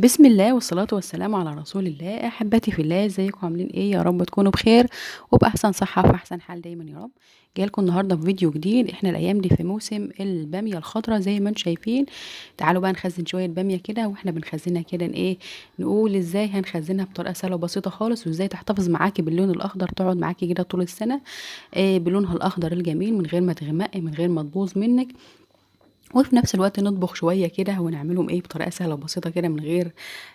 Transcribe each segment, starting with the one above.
بسم الله والصلاة والسلام على رسول الله. أحبتي في الله، ازيكم عاملين ايه؟ يا رب تكونوا بخير وبأحسن صحة وفي أحسن حال دايما يا رب. جايلكم النهاردة في فيديو جديد. احنا الأيام دي في موسم البامية الخضراء زي ما انتم شايفين. تعالوا بقى نخزن شوية بامية كده، واحنا بنخزنها كده ايه، نقول ازاي هنخزنها بطريقة سهلة وبسيطة خالص، وازاي تحتفظ معاكي باللون الأخضر، تقعد معاكي كده طول السنة إيه بلونها الأخضر الجميل، من غير ما تغمق، من غير ما تبوظ منك، وفي نفس الوقت نطبخ شوية كده ونعملهم ايه بطريقة سهلة وبسيطة كده من غير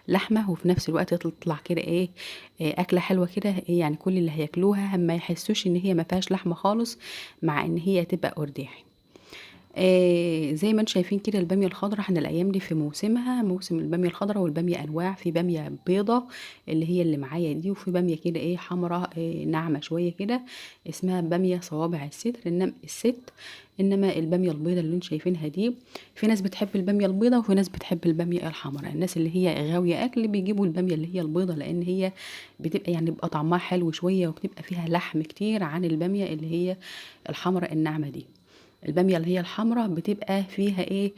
لحمة، وفي نفس الوقت تطلع كده ايه، اكلة حلوة كده، إيه يعني كل اللي هياكلوها ما يحسوش ان هي ما فيهاش لحمة خالص، مع ان هي تبقى قرداحي. زي ما انتم شايفين كده البامية الخضراء احنا الايام دي في موسمها، موسم البامية الخضراء. والبامية انواع، في بامية بيضة اللي هي اللي معايا دي، وفي بامية كده ايه حمراء، إيه ناعمة شوية كده اسمها بامية صوابع الستر، انما الست انما البامية البيضة اللي انتم شايفينها دي، في ناس بتحب البامية البيضة وفي ناس بتحب البامية الحمراء. الناس اللي هي غاوية اكل بيجيبوا البامية اللي هي البيضة، لان هي بتبقى يعني بيبقى طعمها حلو شوية وبتبقى فيها لحم كتير عن البامية اللي هي الحمراء الناعمة دي. البامية اللي هي الحمراء بتبقى فيها ايه،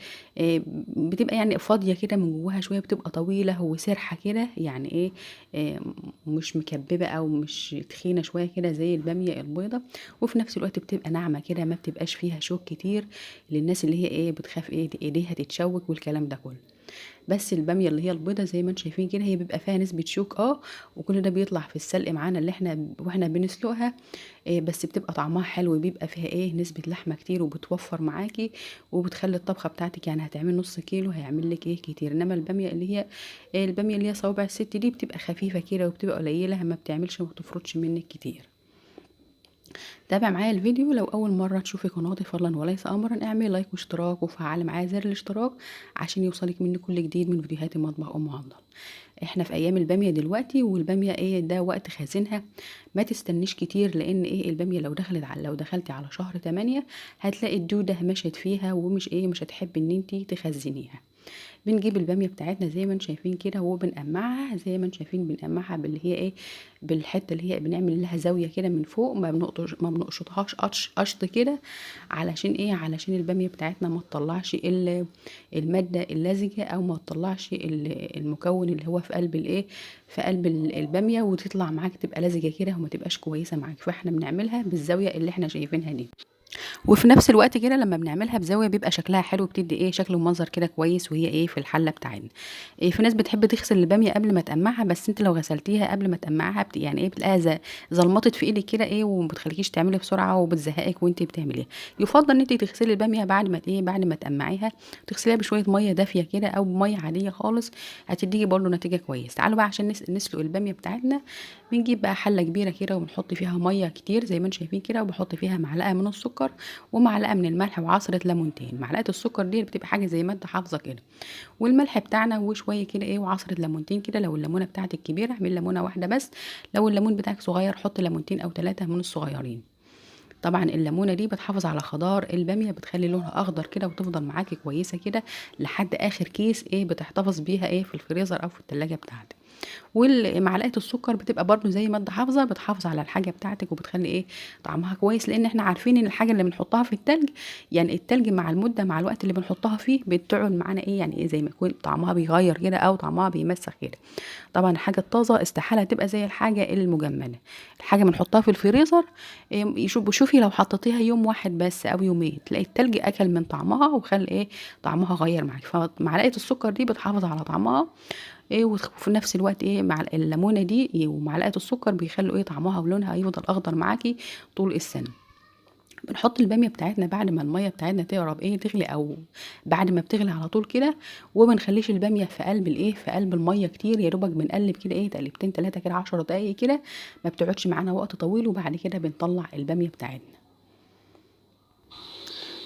بتبقى يعني فاضية كده من جواها شوية، بتبقى طويلة وسرحة كده، يعني ايه، مش مكببة او مش تخينة شوية كده زي البامية البيضة، وفي نفس الوقت بتبقى ناعمة كده، ما بتبقاش فيها شوك كتير للناس اللي هي ايه بتخاف ايه ايديها تتشوك والكلام ده كله. بس البامية اللي هي البيضة زي ما انتم شايفين كده هي بيبقى فيها نسبة شوك، وكل ده بيطلع في السلق معانا اللي احنا واحنا بنسلقها، إيه بس بتبقى طعمها حلو، بيبقى فيها ايه نسبة لحمة كتير، وبتوفر معاكي وبتخلي الطبخة بتاعتك يعني هتعمل نص كيلو هيعمل لك ايه كتير. انما البامية اللي هي إيه البامية اللي هي صوابع الست دي بتبقى خفيفة كده وبتبقى قليلة، ما بتعملش وما بتفرطش منك كتير. تابع معايا الفيديو. لو اول مرة تشوفي قناتي فضلا وليس امرا اعملي لايك واشتراك وفعلي معايا زر الاشتراك عشان يوصلك مني كل جديد من فيديوهات مطبخ ام عبد الله. احنا في ايام الباميه دلوقتي، والباميه ايه ده وقت خزينها، ما تستنيش كتير، لان ايه الباميه لو دخلت على لو دخلتي على شهر 8 هتلاقي الدودة مشت فيها، ومش ايه مش هتحبي ان انتي تخزنيها. بنجيب الباميه بتاعتنا زي ما انتم شايفين كده وبنقمعها زي ما انتم شايفين، بنقمعها باللي هي ايه بالحتة اللي هي بنعمل لها زاوية كده من فوق، ما بنقشطهاش قطش قشط كده، علشان ايه علشان الباميه بتاعتنا ما تطلعش المادة اللزجه، او ما تطلعش المكون اللي هو في قلب الايه في قلب الباميه، وتطلع معاك تبقى لزجه كده وما تبقاش كويسة معاك. فاحنا بنعملها بالزاوية اللي احنا شايفينها دي، وفي نفس الوقت كده لما بنعملها بزاوية بيبقى شكلها حلو، بتدي ايه شكل ومنظر كده كويس وهي ايه في الحلة بتاعتنا. إيه في ناس بتحب تغسل الباميه قبل ما تقمعها، بس انت لو غسلتيها قبل ما تقمعها يعني ايه بتلاقيها زلمطت في ايدك كده ايه، وما بتخليكيش تعملي بسرعة وبتزهقك وانت بتعمليها. يفضل ان انت تغسلي الباميه بعد ما ايه بعد ما تقمعيها، تغسليها بشوية مية دافيه كده او بميه عادية خالص، هتديكي برده نتيجة كويس. تعالوا بقى عشان نسلق الباميه بتاعتنا. بنجيب بقى حله كبيرة كده وبنحط فيها مية كتير زي ما انتم شايفين كده، وبحط فيها معلقه من السكر ومعلقة من الملح وعصره ليمونتين. معلقه السكر دي بتبقى حاجة زي مادة حافظه كده، والملح بتاعنا وشوية كده ايه وعصره ليمونتين كده. لو الليمونه بتاعتك كبيرة اعمل ليمونه واحدة بس، لو الليمون بتاعك صغير حط ليمونتين او 3 من الصغيرين. طبعا الليمونه دي بتحافظ على خضار الباميه، بتخلي لونها اخضر كده وتفضل معاكي كويسة كده لحد اخر كيس ايه بتحتفظ بيها ايه في الفريزر او في التلاجة بتاعتك. والمعلقه السكر بتبقى برضو زي مادة حافظه، بتحافظ على الحاجة بتاعتك وبتخلي ايه طعمها كويس، لان احنا عارفين ان الحاجة اللي بنحطها في التلج يعني التلج مع المدة مع الوقت اللي بنحطها فيه بتقعد معانا ايه يعني ايه زي ما يكون طعمها بيغير كده او طعمها بيمسخ كده. طبعا الحاجة الطازه استحالة تبقى زي الحاجة المجمده. الحاجة بنحطها في الفريزر إيه شوفي لو حطيتيها يوم واحد بس او يومين تلاقي التلج اكل من طعمها وخلي ايه طعمها غير معاك. فمعلقه السكر دي بتحافظ على طعمها ايه، وفي نفس الوقت ايه مع الليمونه دي إيه ومعلقة السكر بيخلوا ايه طعمها ولونها يفضل اخضر معاكي طول السنة. بنحط الباميه بتاعتنا بعد ما المية بتاعتنا تقرب ايه تغلي، او بعد ما بتغلي على طول كده، وما بنخليش الباميه في قلب الايه في قلب المية كتير، يا دوبك بنقلب كده ايه تقلبتين 3 كده 10 دقايق كده، ما بتقعدش معانا وقت طويل. وبعد كده بنطلع الباميه بتاعتنا.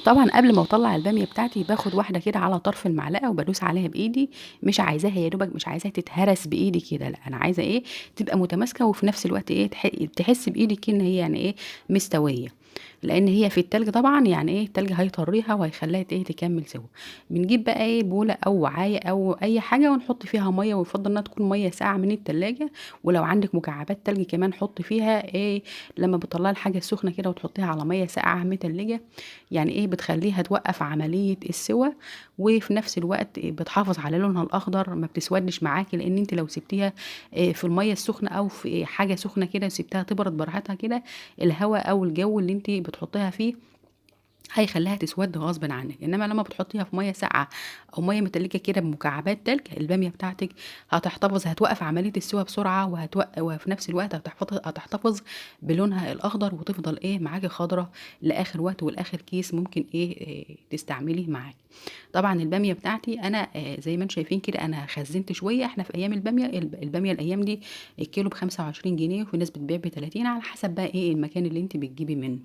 طبعا قبل ما اطلع الباميه بتاعتي باخد واحدة كده على طرف المعلقة وبدوس عليها بايدي، مش عايزاها يا دوبك مش عايزاها تتهرس بايدي كده، لا انا عايزه ايه تبقى متماسكة، وفي نفس الوقت ايه تحس بايدك ان هي يعني ايه مستوية. لان هي في التلج طبعا يعني ايه التلج هيطريها وهيخليها ايه تكمل سوا. بنجيب بقى ايه بوله او وعايه او اي حاجة ونحط فيها مية، ويفضل انها تكون مية ساقعه من التلاجة. ولو عندك مكعبات تلج كمان حط فيها ايه، لما بتطلعي الحاجة السخنة كده وتحطيها على مية ساقعه متلجه يعني ايه بتخليها توقف عملية السوى، وفي نفس الوقت بتحافظ على لونها الاخضر ما بتسودش معاكي. لان انت لو سبتيها في المية السخنة او في حاجة سخنة كده سبتها تبرد براحتها كده، الهواء او الجو اللي انت بتحطيها فيه هيخليها تسود غصب عنك. انما لما بتحطيها في مية ساقعه او مية متلجه كده بمكعبات تلج، الباميه بتاعتك هتحتفظ، هتوقف عملية السوى بسرعة، وفي نفس الوقت هتحتفظ بلونها الاخضر، وتفضل ايه معاكي خضرة لاخر وقت ولاخر كيس ممكن ايه تستعمليه معاكي. طبعا الباميه بتاعتي انا زي ما انتم شايفين كده انا خزنت شوية. احنا في ايام الباميه، الباميه الايام دي الكيلو ب25 جنيه، وفي ناس بتبيع ب30 على حسب بقى ايه المكان اللي انت بتجيبي منه.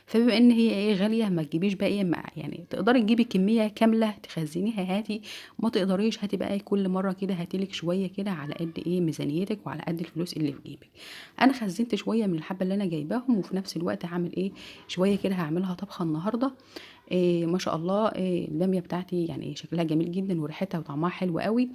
فبما ان هي ايه غالية ما تجيبيش بقى ايه يعني تقدري تجيبي كمية كاملة تخزنيها هاتي، ما تقدريش هاتي بقى كل مرة كده هاتيلك شوية كده على قد ايه ميزانيتك وعلى قد الفلوس اللي في جيبك. انا خزنت شوية من الحبة اللي انا جايباهم، وفي نفس الوقت هعمل ايه شوية كده هعملها طبخه النهارده. إيه ما شاء الله إيه الباميه بتاعتي يعني شكلها جميل جدا وريحتها وطعمها حلو قوي.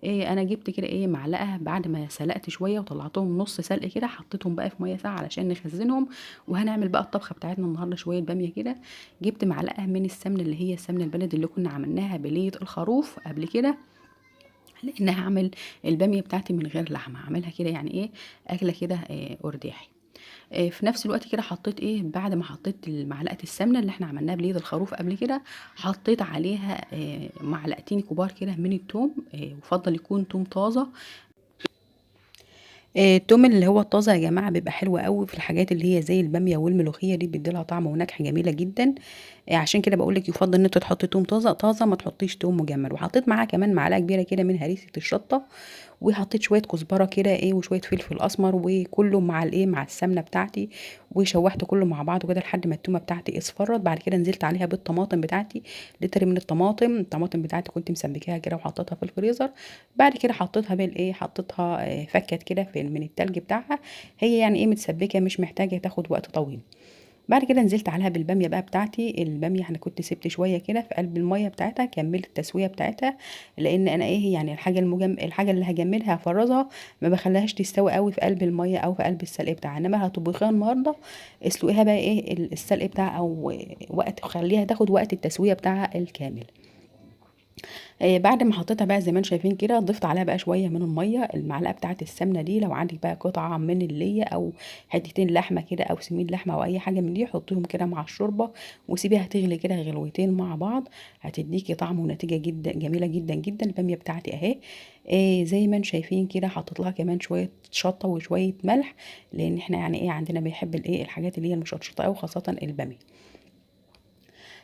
إيه انا جبت كده ايه معلقه بعد ما سلقت شوية وطلعتهم نص سلق كده، حطيتهم بقى في مية ساقعه علشان نخزنهم، وهنعمل بقى الطبخة بتاعتنا النهارده شوية باميه كده. جبت معلقه من السمنة اللي هي السمنة البلدي اللي كنا عملناها بليه الخروف قبل كده، لان هعمل الباميه بتاعتي من غير لحمه، هعملها كده يعني ايه اكله كده إيه ارداحي. في نفس الوقت كده حطيت ايه بعد ما حطيت معلقه السمنة اللي احنا عملناها بليه الخروف قبل كده، حطيت عليها معلقتين كبار كده من التوم، وفضل يكون توم طازة. التوم اللي هو الطازه يا جماعة بيبقى حلو قوي في الحاجات اللي هي زي الباميه والملوخيه دي، بيديلها طعم ونكهه جميلة جدا. عشان كده بقول لك يفضل ان انت تحطي توم طازة طازة، ما تحطيش توم مجمد. وحطيت معاها كمان معلقه كبيرة كده من هريسه الشطه، وحطيت شوية كزبره كده ايه وشوية فلفل اسمر، وكله مع الايه مع السمنة بتاعتي، وشوحت كله مع بعضه كده لحد ما التومه بتاعتي اصفرت. بعد كده نزلت عليها بالطماطم بتاعتي، لتر من الطماطم، الطماطم بتاعتي كنت مسبكاها كده وحطيتها في الفريزر. بعد كده حطيتها بالايه حطيتها فكت كده من التلج بتاعها، هي يعني ايه متسبكه مش محتاجه تاخد وقت طويل. بعد كده نزلت عليها بالباميه بقى بتاعتي. الباميه انا كنت سبت شوية كده في قلب المية بتاعتها، كملت التسوية بتاعتها، لان انا ايه يعني الحاجة الحاجة اللي هجملها هفرزها ما بخليهاش تستوي قوي في قلب المية او في قلب السلق بتاعها. انما هتطبخيها النهارده اسلقيها بقى ايه السلق بتاعها او وقت، خليها تاخد وقت التسوية بتاعها الكامل. بعد ما حطيتها بقى زي ما انتم شايفين كده، ضفت عليها بقى شوية من المية، المعلقة بتاعه السمنة دي. لو عندك بقى قطعه من الليه او حتتين لحمه كده او سمين لحمه او اي حاجة من دي، حطيهم كده مع الشوربة وسيبيها تغلي كده غلوتين مع بعض، هتديكي طعم ونتيجة جدا جميلة جدا جدا. الباميه بتاعتي اهي زي ما انتم شايفين كده، حطيت لها كمان شوية شطه وشوية ملح، لان احنا يعني ايه عندنا بيحب الايه الحاجات اللي هي المشطشطه قوي، خاصة الباميه.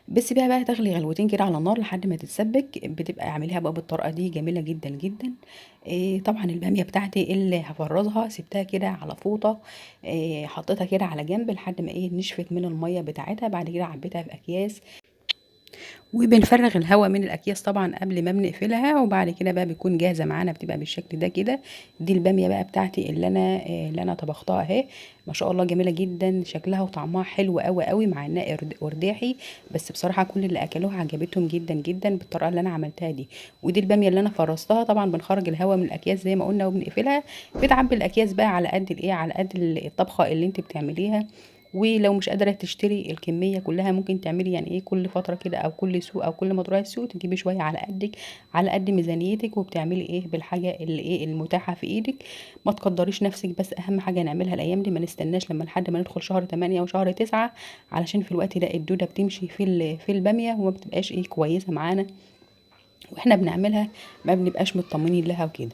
بس بقى تغلي غلوتين كده على النار لحد ما تتسبك، بتبقى اعمليها بقى بالطريقة دي جميلة جدا جدا. طبعا الباميه بتاعتي اللي هفرزها سبتها كده على فوطه، حطيتها كده على جنب لحد ما ايه نشفت من المية بتاعتها. بعد كده عبيتها في اكياس، وبنفرغ الهواء من الاكياس طبعا قبل ما بنقفلها، وبعد كده بقى بتكون جاهزة معانا، بتبقى بالشكل ده كده. دي الباميه بقى بتاعتي اللي انا طبختها اهي، ما شاء الله جميلة جدا، شكلها وطعمها حلو قوي قوي، مع انها ارداحي، بس بصراحة كل اللي اكلوها عجبتهم جدا جدا بالطريقة اللي انا عملتها دي. ودي الباميه اللي انا فرزتها، طبعا بنخرج الهواء من الاكياس زي ما قلنا وبنقفلها، بتعبي الاكياس بقى على قد الايه على قد الطبخة اللي انت بتعمليها. ولو مش قادرة تشتري الكمية كلها ممكن تعملي يعني ايه كل فترة كده، او كل سوق او كل ما تروحي السوق تجيبي شوية على قدك على قد ميزانيتك، وبتعملي ايه بالحاجة اللي ايه المتاحة في ايدك. ما تقدريش نفسك، بس اهم حاجة نعملها الايام دي ما نستناش لما لحد ما ندخل شهر 8 وشهر 9، علشان في الوقت ده الدودة بتمشي في الباميه وما بتبقاش ايه كويسة معانا، واحنا بنعملها ما بنبقاش مطمنين لها وكده.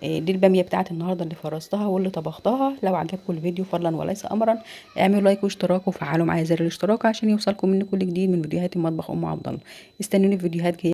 دي الباميه بتاعت النهارده اللي فرزتها واللي طبختها. لو عجبكم الفيديو فضلا وليس امرا اعملوا like واشتراك، وفعلوا معايا زر الاشتراك عشان يوصلكم مني كل جديد من فيديوهات المطبخ ام عبد الله. استنوني في فيديوهات جاية.